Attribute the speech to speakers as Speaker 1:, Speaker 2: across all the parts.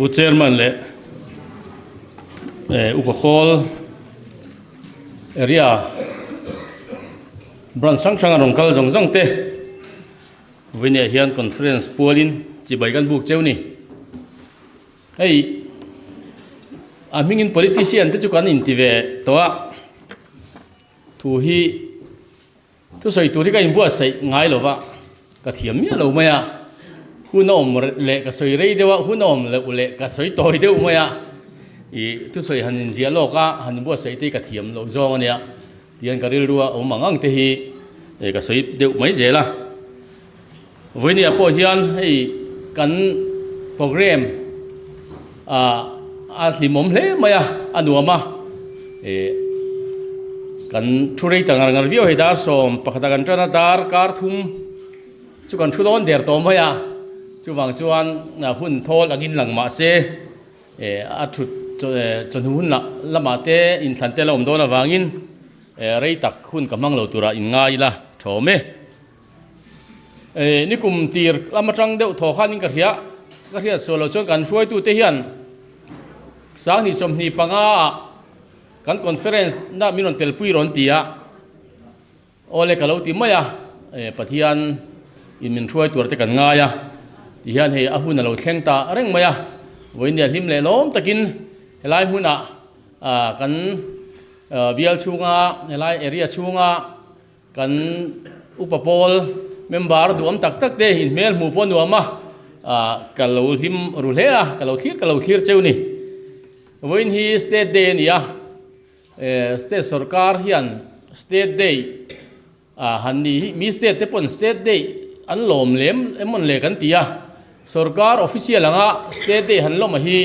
Speaker 1: Pu Chairman leh Upa Pawl area branch hrang hrang a rawn kal zawng zawng te vawiinah hian conference pualin chibai kan buk cheu ni. Hei a hmingin politician te chu kan inti ve tawh a, thu hi Thusawi tur hi ka inbuatsaih ngai lo va, ka thiam miah lo mai a, hun a awm leh ka sawi rei deuh a, hun a awm loh leh ka sawi tawi deuh mai a, ih thusawi han inziah lawk a, han inbuatsaih te hi ka thiam loh zawng a nia, tihian ka rilru a awm ang ang te hi ka sawi deuh mai zel a. Vawinia pawh hian hei kan program ah a hlimawm hle mai a, a nuam a, ih kan thu rei ta ngar ngar viau hei dar 11 kan tan a, dar kar thum chu kan thu dawn der tawh mai a, chuvang chuan hun thawl angin lang mah se ih a thut chawhnu hun lah lamah te inthlan te a la awm dawn avangin rei tak hun ka hmang lo turah inngai ila thawm e. Ni kum tir lam atang deuh thaw khanin ka hria, ka hriat sual loh chuan kan hruaitute hian 2025 ah kan conference na min rawn telpui rawn ti a, awle ka lo ti mai a, Pathian in min hruai tur te kan ngai a, ti hian hei a hun a lo thleng ta reng mai a, vawiin hlim leh lawm takin helai hmunah kan bial chhunga helai area chhunga Kan upa pawl member duham tak tak te in hmel hmuh pawh nuam a, ka lo hlim ru hle a, ka lo thlir ka lo thlir cheu ni. Vawiin hi State Day a ni a, State sorkar hian State Day han ni hi mi state te pawn State Day an lawm lem emawn le kan ti a, sorkar official anga State Day han lawm a hi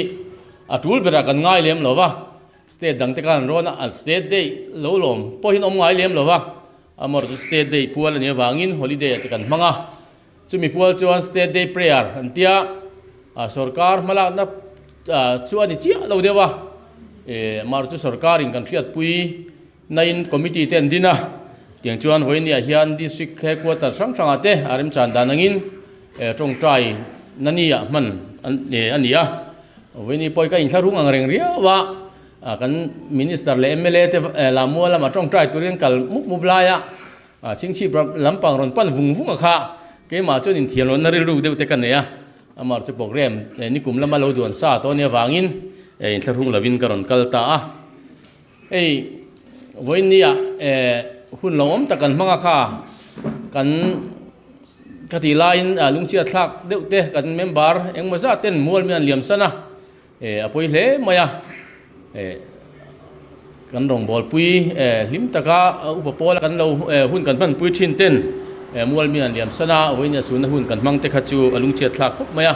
Speaker 1: a tul berah kan ngai lem lo va. State dang te khan an rawn a, an state day lo lawm pawhin awm ngai lem lo va, amaherawh chu state day pual a nih avangin holiday ah te kan hmang a, chumi pual chuan state day prayer an tia, sorkar hmalakna chu a ni chiah lo deuh a, amaherawh chu sorkarin kan hriatpui nain committee te an din a, tiang chuan vawinia hian district headquarter hrang hrangah te a remchan dan angin tawngtai na ni ah hman a ni a. Vawiini pawh hi ka inthlahrung ang reng riau a, kan Minister leh mla te Lamua lama tawngtai turin kal mup mup lai a, Chhingchhip lampang rawn pan vung vung a kha keimah chuan inthiam lohna rilru deuh te ka nei a, amah chu program nikum lama lo duan sa tawh ania vangin inthlahrung lovin ka rawn kal ta a. Hei vawiinnia hun lo awm tak kan hmang a kha kan ka tih laiin lungchhiat thlak deuh te kan member engmaw zat ten mual mi an liam san a a pawi hle mai a kan rawngbâwl pui hlim taka upa pawla kan lo hun kan hman pui thin ten mual mi an liam san a vawiinnia suna hun kan hmang te kha chu a lungchhiat thlak khawp mai a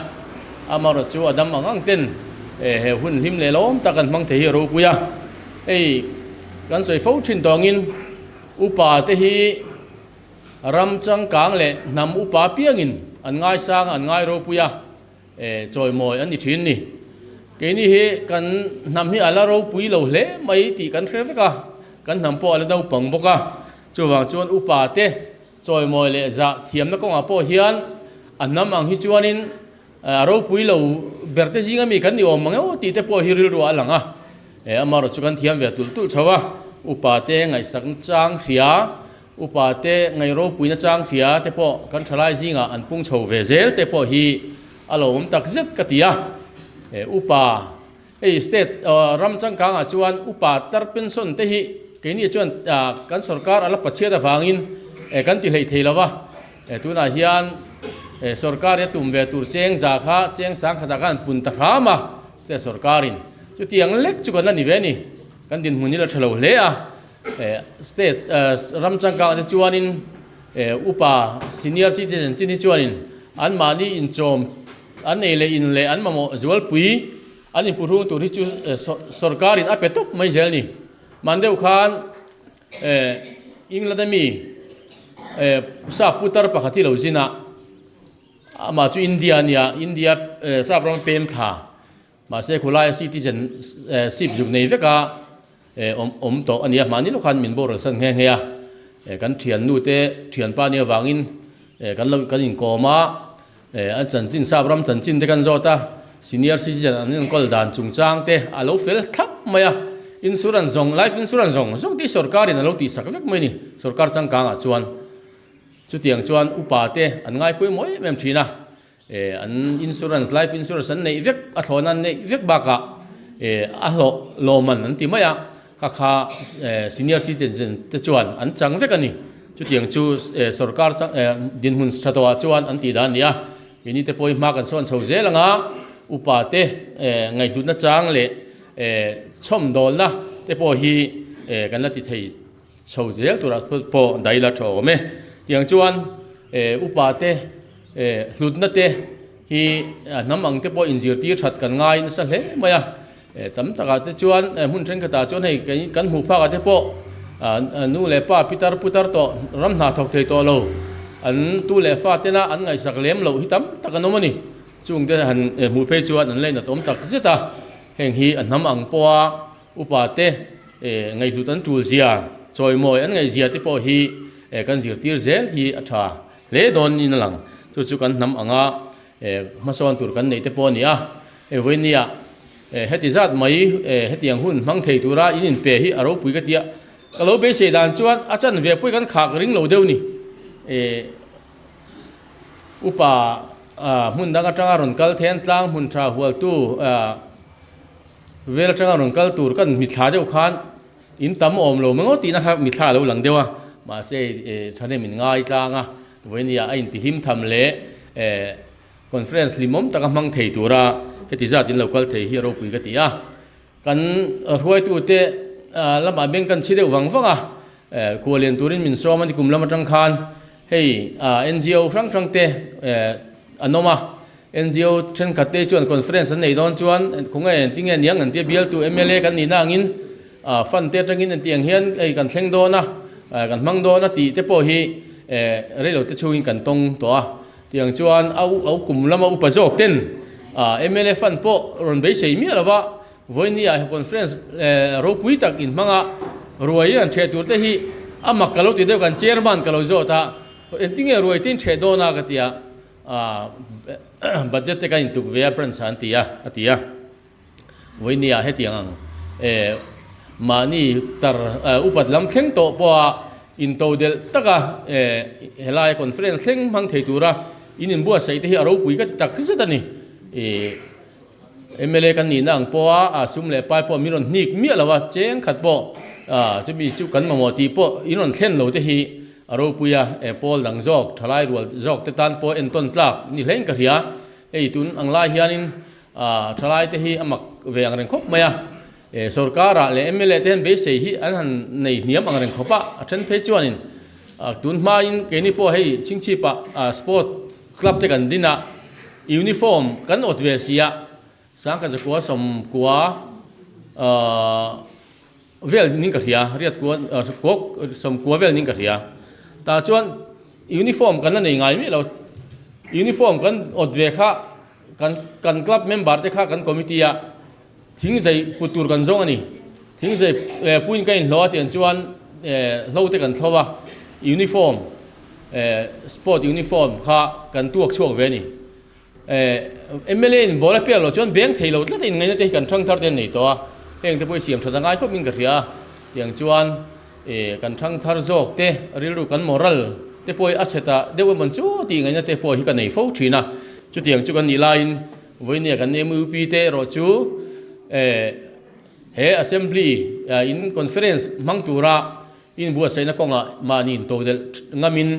Speaker 1: amaherawh chu a dam ang ang ten He hun hlim leh lawm tak an hmang thei hi a ropui a, hei kan sawi fo thin tawngin upa te hi ram changkang leh hnam upa piangin an ngaisang a, an ngai ropui a, chawimawi an ni thin ni. Keini hi kan hnam hi a la ropui lo hle mai tih kan hre vek a, kan hnam pawh a la naupang bawk a, chuvang chuan upa te chawimawi leh zah thiamna kawngah pawh hian a hnam ang hi chuanin A ropui lo ber te zinga mi kan ni awm mang emaw tih te pawh hi rilru a lang a, amaherawh chu kan thiam ve tulh tulh chho a, upa te ngaihsak chang hria, upa te ngaih ropuina chang hria te pawh kan thalai zingah an pung chho ve zel te pawh hi a lo awm tak zet ka ti a, upa hei state ram changkangah chuan upa tar pension te hi keini chuan kan sorkar a la pachhiat avangin kan ti hlei thei lo va. Tunah hian sorkar hi a tum ve tur cheng za kha cheng sang khatah khan pun ta hram a, state sorkarin chutiang lek chu kan la ni ve a ni. Kan dinhmun hi la tha lo hle a, state ram changkang te chuanin upa senior citizen chin hi chuanin anmahni inchawm an ei leh in leh an mamawh zualpui an inphuhrung tur hi chu sorkarin a pe tawp mai zel a ni. Hman deuh khan England ami sap putar pakhat hi lo zin a, amah chu India a nia, India sap ram pem thla mahse khawlaia citizen ship zuk nei vek a awm tawh a nia, mahni lawk khan min boral san nghe nghe a, kan thiannu te thianpa nia vangin kan lo kan inkawm a, an chanchin sap ram chanchin te kan zawt a. Senior citizen an enkawl dan chungchang te a lo fel thlap mai a, insurance zawng, life insurance zawng zawng te hi sorkar in a lo tihsak vek mai a ni, sorkar changkang ah chuan. Chutiang chuan upa te an ngai pawimawh em em thin a, eh an insurance, life insurance an neih vek, a thlawhna an neih vek bakah eh a hlawh lawmman an ti mai a, kha kha eh senior citizen te chuan an chang vek a ni. Chutiang chu eh sorkar chang eh dinhmun tha tawhah chuan an tih dan a ni a. Keini te pawhin hma kan sawn chho zel ang a, upa te ngaihhlutna chang leh chhawmdawlna te pawh hi kan la ti thei chho zel turah pawh daih la tha awm e. Tiang chuan upa te hlutna te hi hnam ang te pawh inzirtir that kan ngai nasa hle mai a. Tam takah te chuan hmun thenkhatah chuan hei kan hmuh phakah te pawh nu leh pa pitar putar tawh ram hna thawk thei tawh lo an tu leh fa tena an ngaihsak lem loh hi tam tak an awm a ni. Chung te han hmuh phei chuan an lainat awm tak zet a, heng hi a hnam ang pawha upa te ngaihhlut an tul zia, chawimawi an ngaih zia te pawh hi kan zirtir zel hi a tha hle dawn in a lang. Chu chu kan hnam anga hmasawn tur kan neih te pawh a ni a. Hei vawinia heti zat mai hetiang hun hmang thei tura in inpe hi a ropui ka tia, ka lo beisei dan chuan a chan ve pawh hi kan khak ring lo deuh ni. Upa hmun dang atanga rawn kal then tlang hmun tha hualtu vel atanga rawn kal tur kan mithla deuh khan in tam awm lo mai ngawt tihna kha mithla a lo lang deuh a, mahse thahnem in ngai tlang a, vawinia a intihlim tham leh Conference hlimawm taka hmang thei tura heti zat in lo kal thei hi a ropui ka ti a. Kan hruaitute lamah beng kan chhi deuh vang vang a, khualian turin min sawm a ni kum lam atang khan hei NGO hrang hrang te an awm a, NGO thenkhat te chuan conference an nei dawn chuan khawnge engtinge niang an tia bialtu mla kan nihna angin fund te atangin engtiang hian hei kan thleng dawn a, kan hmang dawn a tih te pawh hi reilote chhungin kan tawng tawh a. Tiang chuan a u a kum lama upa zawk ten mla fund pawh rawn beisei miah lo va, vawinia he conference ropui tak in hmanga ruai an theh tur te hi a mak ka lo ti deuh kan chairman ka lo zawt a, engtinge ruai te in theh dawn a ka ti a, budget te kan intuk ve a branch ah an ti a a ti a. Vawinia hetiang ang eh mahni tar upat lam thleng tawh pawha intodelh taka eh helai conference thleng hmang thei tura in inbuatsaih te hi a ropui ka ti tak zet a ni. Ih mla kan nihna ang pawha a sum leh pai pawh min rawn hnik miah lo a, cheng khat pawh ah chumi chu kan mamawh tih pawh in rawn thlen lo te hi a ropui a, eh pawl dang zawk thalai rual zawk te tan pawh entawn tlak ni hlein ka hria. Hei tun ang lai hianin Aaa thalai te hi a mak ve ang reng khawp mai a, eh sorkar ah leh mla te hian beisei hi an han nei hniam ang reng khawp a, a then phei chuanin ah tun hmain keini pawh hei chingchhip ah ah sport club te kan din a, uniform kan awt ve si a, sangkazakua sawmkua aaa vel ning ka hria, riat kua kua sawmkua vel ning ka hria, tah chuan uniform kan la nei ngai miah lo, uniform kan awt ve kha. Kan kan club member te kha kan committee a thingzei put tur kan zawng a ni. Thingzei eh puin ka inhlawh a tiang chuan eh hlo te kan thlo a, uniform eh sport uniform kha kan tuak chhuak ve a ni. Eh mla in ball a pek loh chuan beng thei lo tlat a inngaihna te hi kan thangthar te an nei tawh a, heng te pawh hi siam that a ngai khawp in ka hria a, tiang chuan Eh, kan thangthar zawk te, rilru kan moral te pawh hi a chhe ta deuh emawn chu tih ngaihna te pawh hi ka nei fo thin a. Chutiang chu kan nih laiin vawinia kan MUP te erawh chu eh he assembly in conference hmang tura inbuatsaihna kawngah mahni intodelh ngamin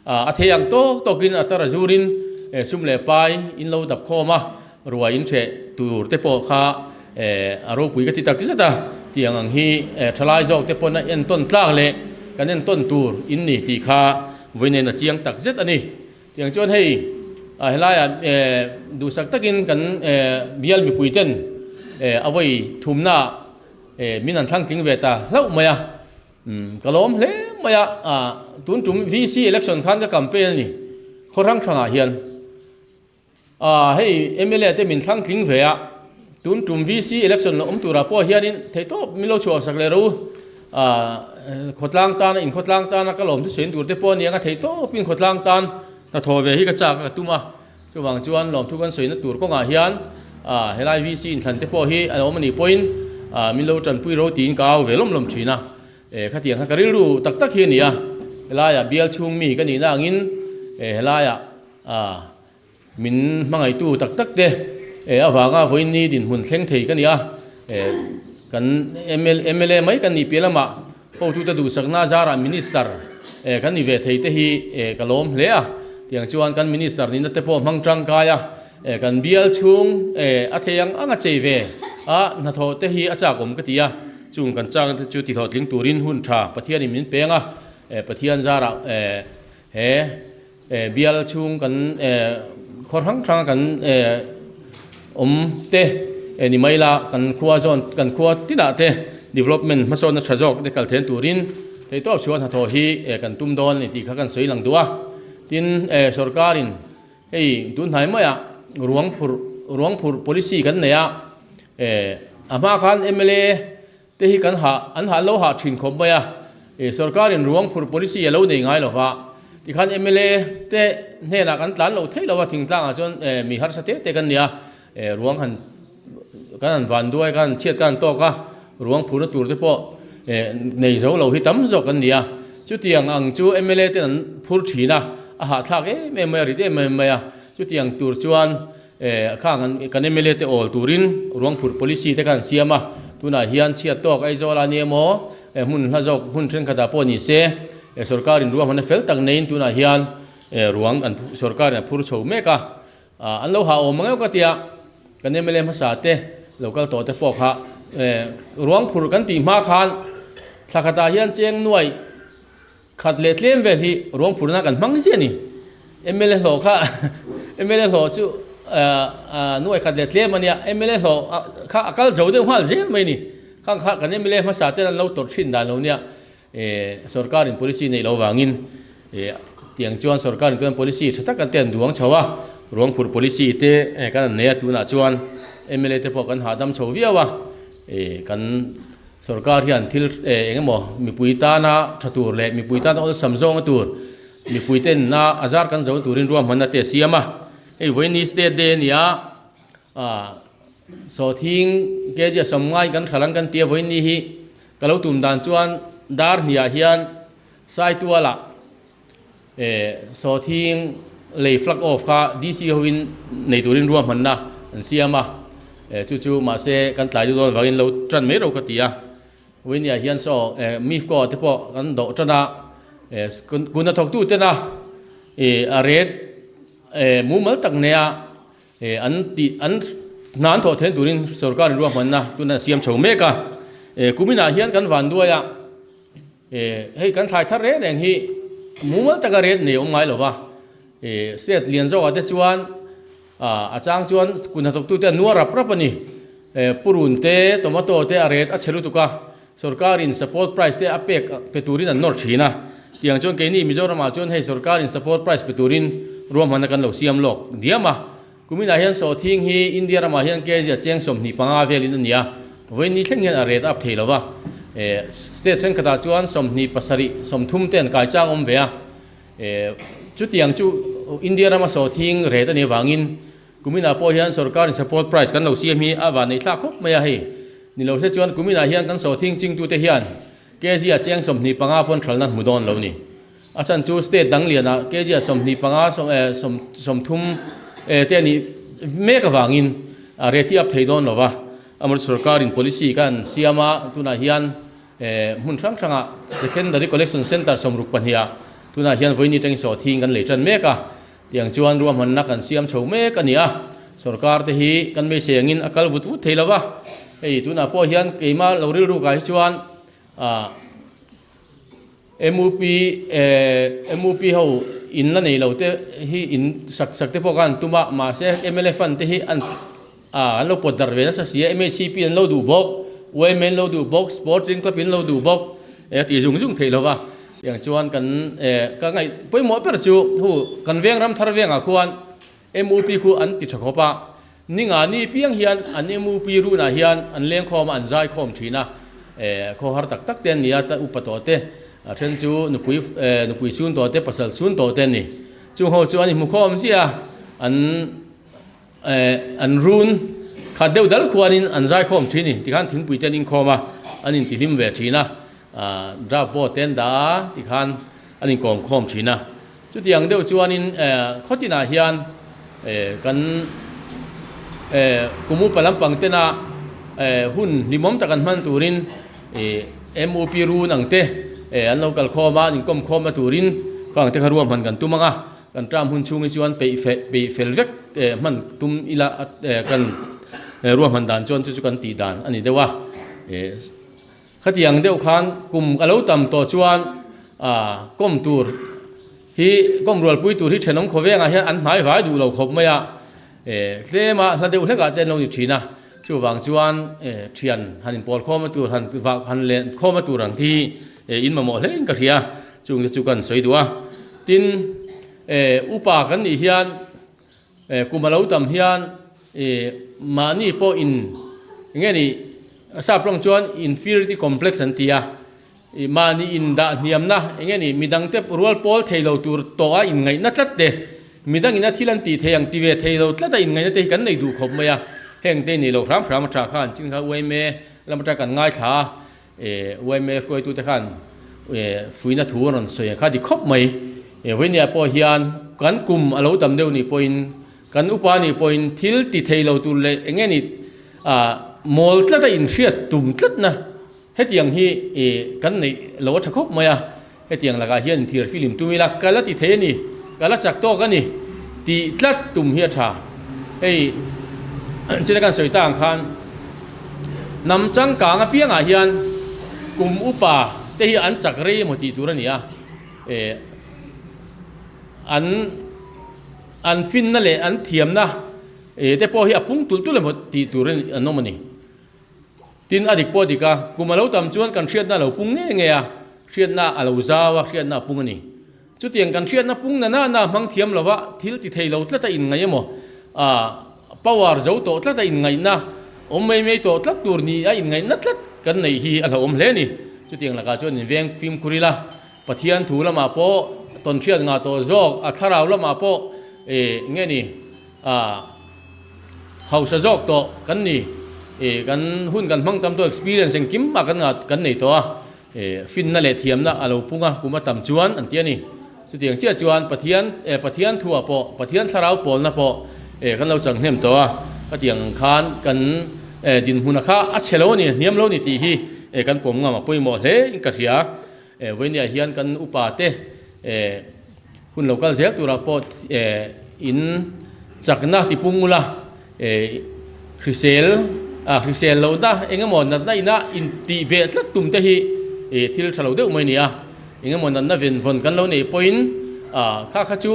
Speaker 1: a thei ang tawk tawkin a tara zurin sum leh pai in lo dap khawm a, ruai in hreh tur te pawh kha a ropui ka ti tak zet a, tiang ang hi thalai zawk te pawn a entawn tlak leh kan entawn tur in ni tih kha vawiin a chiang tak zet a ni. Tiang chuan hei helaiah duhsak takin kan bial mipui ten a vawi thumnaah min han thlang tling ve ta hlauh mai a. Umm ka lawm hle mai a, ah tun tum VC election khan ka campaign a ni khaw hrang hrangah hian ah hei mla te min thlang tling ve a, tun tum VC election lo awm turah pawh hianin theihtawp min lo chhuah sak leh ro ah khawtlang tana inkhawtlang tana ka lawm thusawi tur te pawh a ni ang a theihtawpin khawtlang tan hnathawh ve hi ka chak a ka tum a. Chuvang chuan lawmthu kan sawina tur kawngah hian A, helai VC inthlan te pawh hi a awm a nih pawhin min lo tanpui ro tiin ka au ve lawm lawm thin a. E, khatiang kha ka rilru tak tak hi a ni a, helaiah bial chhung mi ka nihna angin e, helaiah a min hmangaihtu tak tak te e, avanga vawiinni dinhmun thleng thei ka ni a, e, kan mla mai kan nih piah lamah hotute duhsakna zarah minister e, kan ni ve thei te hi e, ka lawm hle a, tiang chuan kan minister nihna te pawh hmang tangkai a, e, kan bial chhung e, a thei ang ang a chei ve a, hnathawh te hi a chak awm ka ti a. Chung kan chang te chu tihlawhtling turin hun tha Pathianin min peng a, Pathian zarah he bial chhung kan khaw hrang hranga kan awm te ni mai la, kan khua zawn kan khua tinah te development hmasawnna tha zawk te kal then turin theihtawp chhuah hnathawh hi kan tum dawn a ni tih kha kan sawi lang duh a. Tin, sorkarin hei tunhnai maiah ruang phurh ruang phurh policy kan nei a, Eh, a hma khan mla te hi kan hah, an hah lo hah thin khawp mai a. Eh, sorkarin ruang phurh policy a lo nei ngai lo va, tikhan mla te hnenah kan tlan lo theih lo va, thingtlangah chuan eh mi harsa te te kan ni a, eh ruang han kan han van duai, kan han chhiat kan han tawk a, ruang phurhna tur te pawh eh nei zo lo hi tam zawk kan ni a. Chutiang ang chu mla ten an phur thin a, a hahthlak em em mai a, rit em em mai a, chutiang tur chuan Eh, khang an kan mla te awl turin ruang phurh policy te kha an siam a, tunah hian chhiat tawk Aizawl a ni emaw, eh hmun hla zawk hmun thenkhatah pawh ni se, eh sorkarin ruang hmanna fel tak neiin tunah hian eh ruang an sorkarin a phur chho mek a, ah an lo hah awm ang em ka tia, kan mla hmasa te lo kal tawh te pawh kha eh ruang phurh kan tih hma khan thla khatah hian cheng nuai Khat leh tlem vel hi ruang phurna kan hmang ziah a ni. Mla hlawh kha mla hlawh chu nuai khat leh tlem a nia, mla hlawh kha a kal zo deuh nghal zel mai a ni. Khang kha kan mla hmasa ten an lo tawrh thin dan lo nia, sorkarin policy neih loh vangin tiang chuan sorkarin chuan policy tha tak te an duang chho a, ruang phurh policy te kan han nei a tunah chuan mla te pawh kan hahdam chho viau a, kan Sorkar hian thil eng emaw mipui tana tha tur leh mipui tana awlsam zawnga tur mipui ten na a zar kan zo turin ruahmanna te a siam a. Hei vawiin State Day a ni a, sawhthing kg a sawmngai kan hral ang kan ti a vawiin ni hi ka lo tum dan chuan dar hniah hian Saitualah Sawhthing lei flag off kha DC hovin nei turin ruahmanna an siam a, chu chu mahse kan tlai duh dawn vangin lo tan mai ro ka ti a. Vawinia hian saw MIFCO te pawh kan dawh tan a, kun a thawktu tena a ret mumal tak neia an tih an hna an thawh theih turin sorkarin ruahmanna tuna siam chho mek a. Kuminah hian kan vanduai a. Eh, hei kan thlai thar reng reng hi mumal taka ret nei awm ngai lo va. Eh, state lian zawkah te chuan ah a chang chuan kun hnathawktute an nuar rap rap a ni. Eh, purun te, tomato te a ret a chhe lutuk a, sorkarin support price te a pek pe turin an nawr thin a. Tiang chuan keini Mizoramah chuan hei sorkarin support price pe turin ruahmanna kan lo siam lawk diam a. Kuminah hian sawhthing hi India ramah hian kg a cheng 25 velin a ni a, vawiin thleng hian a ret up thei lo va. State thenkhatah chuan 27, 30 te an kai chang awm ve a. Chutiang chu India rama sawhthing ret a nih avangin kuminah pawh hian sorkarin support price kan lo siam hi a vanneih thlak khawp mai a hei. Ni lo se chuan kuminah hian kan sawhthing chingtute hian kg a cheng 25 pawn thalna hmu dawn lo ni. A chhan chu state dang lianah kg a 25 30 te a nih mek avangin a rate hi up thei dawn lo va. Amawt sorkarin policy kan siam a, tunah hian hmun hrang hrangah secondary collection centre 62 ah tunah hian vawiin atangin sawhthing kan lei tan mek a. Tiang chuan ruahmanna kan siam chho mek a ni a, sorkar te hi kan beisei angin a kal vut vut thei lo va. Hei tunah pawh hian keimah lo rilru kai hi chuan ah MUP MUP ho in la nei lo te hi in sak sak te pawh khan an tum a, mahse mla fund te hi an ah an lo pawt darh ve nasa si a, MHCP an lo duh bawk, YMA an lo duh bawk, Sporting Club in lo duh bawk, eh a tih zung zung theih lo va, tiang chuan kan eh ka ngaih pawimawh ber chu hu kan veng ram thar vengah khuan MUP khu an ti tha khawp a, ninga ni piang hian an MUP runah hian an lengkhawm a, an zaikhawm thin a, eh khaw har tak tak te an ni a, upa tawh te, a then chu nupui eh nupui sun tawh te, pasal sun tawh te an ni. Chung ho chu an inhmukhawm chiah a, an eh an run. Khat deuh dal khuanin an zaikhawm thin ni tikhan thingpui te an inkhawm a, an intihlim ve thin a, draft board te an dah a tikhan an inkawm khawm thin a. Chutiang deuh chuanin khaw tinah hian kan kum upa lampang tena hun hlimawm tak an hman turin MUP run ang te an lo kal khawm a, an inkawm khawmna turin khawng te kha ruahman kan tum ang a. Kan term hun chhung hi chuan peih fe peih fel vek hman tum ila kan ruahman dan chuan chu chu kan tih dan a ni deuh a. Khatiang deuh khan kum a lo tam tawh chuan kawm tur hi kawm rualpui tur hi thenawm khawvengah hian an hnai vai duh lo khawp mai a. Tlema hla deuh hlekah te an lo ni thin a. Chuvang chuan thian han inpawl khawm a tur han vah han len khawm a tur ang hi in mamawh hle in ka hria. Chungte chu kan sawi duh a. Tin, upa kan nih hian kum a lo tam hian mahni pawh in eng nge ni sap rawng chuan inferiority complex an ti a. Mahni in dah hniamna eng nge ni midangte rual pawl thei lo tur tawh a inngaihna tlat te, midang ina thil an tih thei ang ti ve thei lo tlat a inngaihna te hi kan nei duh khawp mai a. Heng te nei lo hram hram a tha khan chin kha uaime lam atang kan ngaithla a. Yma hruaitute khan fuihna thu an rawn sawi ang kha dik khawp mai. Vawinia pawh hian kan kum a lo tam deuh nih pawhin kan upa nih pawhin thil ti thei lo tur leh eng nge ni mawl tlat a inhriat tum tlatna hetiang hi kan neih lo a tha khawp mai a. Hetiang lakah hian inthir film tum ila ka la ti thei a ni, ka la chak tawk a ni tih tlat tum hi a tha. Hei china kan sawi ta ang khan hnam changkang apiangah hian kum upa te hi an chak rei emaw tih tur a ni a, eh an an finna leh an thiamna eh te pawh hi a pung tulh tulh emaw tih tur an awm a ni. Tin, a dik pawh a dik a, kum a lo tam chuan kan hriatna a lo pung ngei ngei a, hriatna a lo zau a, hriatna a pung a ni. Chutiang kan hriatna pung na na na hmang thiam lova thil ti thei lo tlat a inngaih emaw, power zo tawh tlat a inngaihna, awm mai mai tawh tlat tur ni a inngaihna tlat kan neih hi a hlauhawm hle a ni. Chutiang lakah chuan inveng fimkhur ila, Pathian thu lamah pawh tawnhriat ngah tawh zawk, a thlarau lamah pawh nge ni, Hausa zawk tawh kan ni. Ih kan hun kan hmang tam tawh experience engkim ah kan ngah kan nei tawh a. Ih finna leh thiamna a lo pung a kum a tam chuan an ti a ni. Chutiang chiah chuan Pathian eh Pathian thu ah pawh Pathian thlarau pawlna pawh eh kan lo chang hnem tawh a. Khatiang ang khan kan eh dinhmun a kha a chhe lo a ni hniam lo a ni tih hi eh kan pawm ngam a pawimawh hle in ka hria. Eh vawinia hian kan upa te eh hun lo kal zel turah pawh eh in chakna tipung ula eh hrisel ah hrisel lohna eng emaw natna ina intih beh tlat tum te hi eh thil tha lo deuh mai a ni a, eng emaw natna ven vawn kan lo neih pawhin ah kha kha chu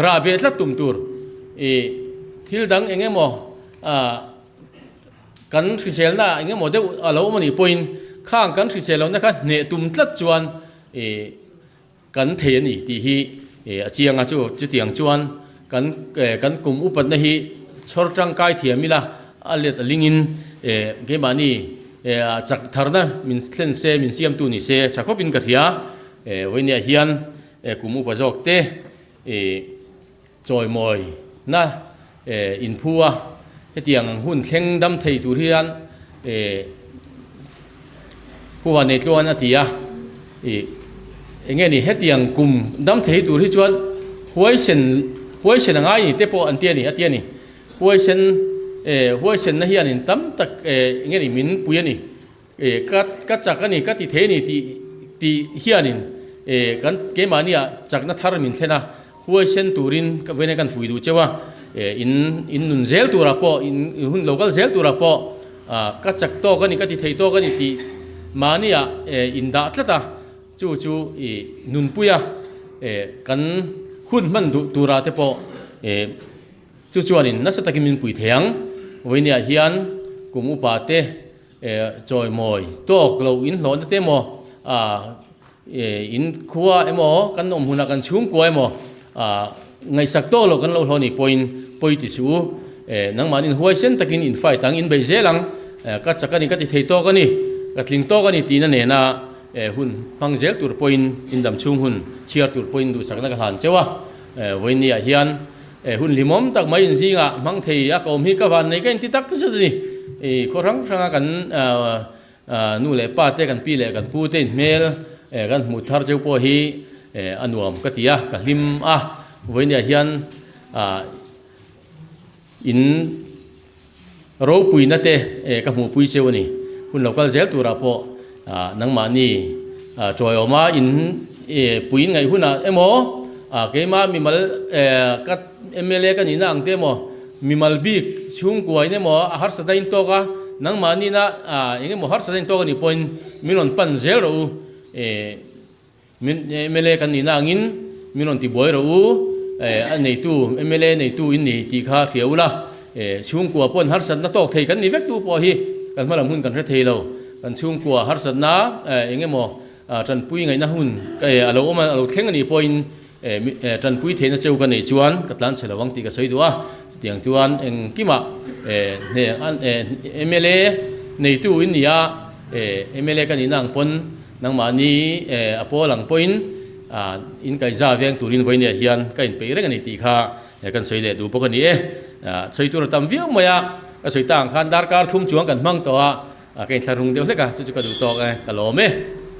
Speaker 1: rah beh tlat tum tur eh thil dang eng emaw ah. Kan hriselna ah eng emaw deuh a lo awm a nih pawhin khang kan hrisel lohna kha hneh tum tlat chuan ih kan thei a ni tih hi ih a chiang a chu chutiang chuan kan kan kum upatna hi chhawr tangkai thiam ila a let a lingin ih keimahni ih chak tharna min thlen se min siamtu ni se tha khawpin ka hria ih vawinia hian kum upa zawk te ih Chawimawi na inphu a, hetiang ang hun thleng dam thei tur hian Pu Vanneitluan a ti a, ih enge ni hetiang kum dam thei tur hi chuan huaisen huaisen a ngai ni te pawh an ti a ni a ti a ni. Huaisen huaisenna hianin tam tak enge ni min pui a ni. E ka ka chak a ni, ka ti thei a ni tih tih hianin e kan keimahniah chakna thar min thlen a, huaisen turin ka vawiin kan fui duh cheu a, e in in nun zel turah pawh in in hun lo kal zel turah pawh ah ka chak tawk a ni, ka ti thei tawk a ni tih mahniah e in dah tlat a, chu chu i nunpuia e kan hun hman duh turah te pawh e chu chuanin nasa takin min pui thei ang. Vawiiniah hian kum upa te Chawimawi tawk lo in hlawhna te emaw, in khua emaw, kan awm hunah kan chhungkua emaw ngaihsak tawk lo kan lo hlawh nih pawhin pawi ti suh u. Nangmahni huaisen takin in fight ang, in bei zel ang, ka chak a ni, ka ti thei tawk a ni, ka tling tawk a ni tihna nena hun hmang zel tur pawhin in dam chhung hun chhiar tur pawhin duhsakna ka hlan cheu a. Vawinia hian. Hun hlimawm tak mai inzingah hmang thei a ka awm hi ka van nei ka inti tak zet a ni. Khaw hrang hranga kan nu leh pa te, kan pi leh kan pu te inhmel kan hmuh thar cheu pawh hi a nuam ka ti a, ka hlim a. Vawinia hian in Ropuina te ka hmuhpui cheu a ni. Hun lo kal zel turah pawh nangmahni chawiawma in pui in ngaih hunah emaw keima mimal ka mla ka nihna ang te emaw mimal bik chhungkuain emaw a harsat a intawk a, nangmahnina eng emaw harsat a intawk a nih pawhin min rawn pan zel rawh u. Min mla kan nihna angin min rawn tibuai rawh u, a neitu mla neitu in ni tih kha hria ula, chhungkua pawh an harsatna tawk thei kan ni vek tu pawh hi kan hmalam hun kan hre thei lo, kan chhungkua harsatna eng emaw tanpui ngaihna hun a lo awm a, a lo thleng a nih pawhin tanpui theihna cheu ka neih chuan ka tlan chhe lo ang tih ka sawi duh a, chutiang chuan engkimah mla neitu in ni a, mla ka nihna ang pawn Nangmahni a pawl ang pawhin in kaiza veng turin vawinia hian ka inpeih reng a ni tih kha kan sawi leh duh bawk a ni e. Sawi tur a tam viau mai a, ka sawi ta ang khan darkar thum chuang kan hmang tawh a, ka inthlahrung deuh hlek a, chu chu ka duh tawk e, ka lawm e.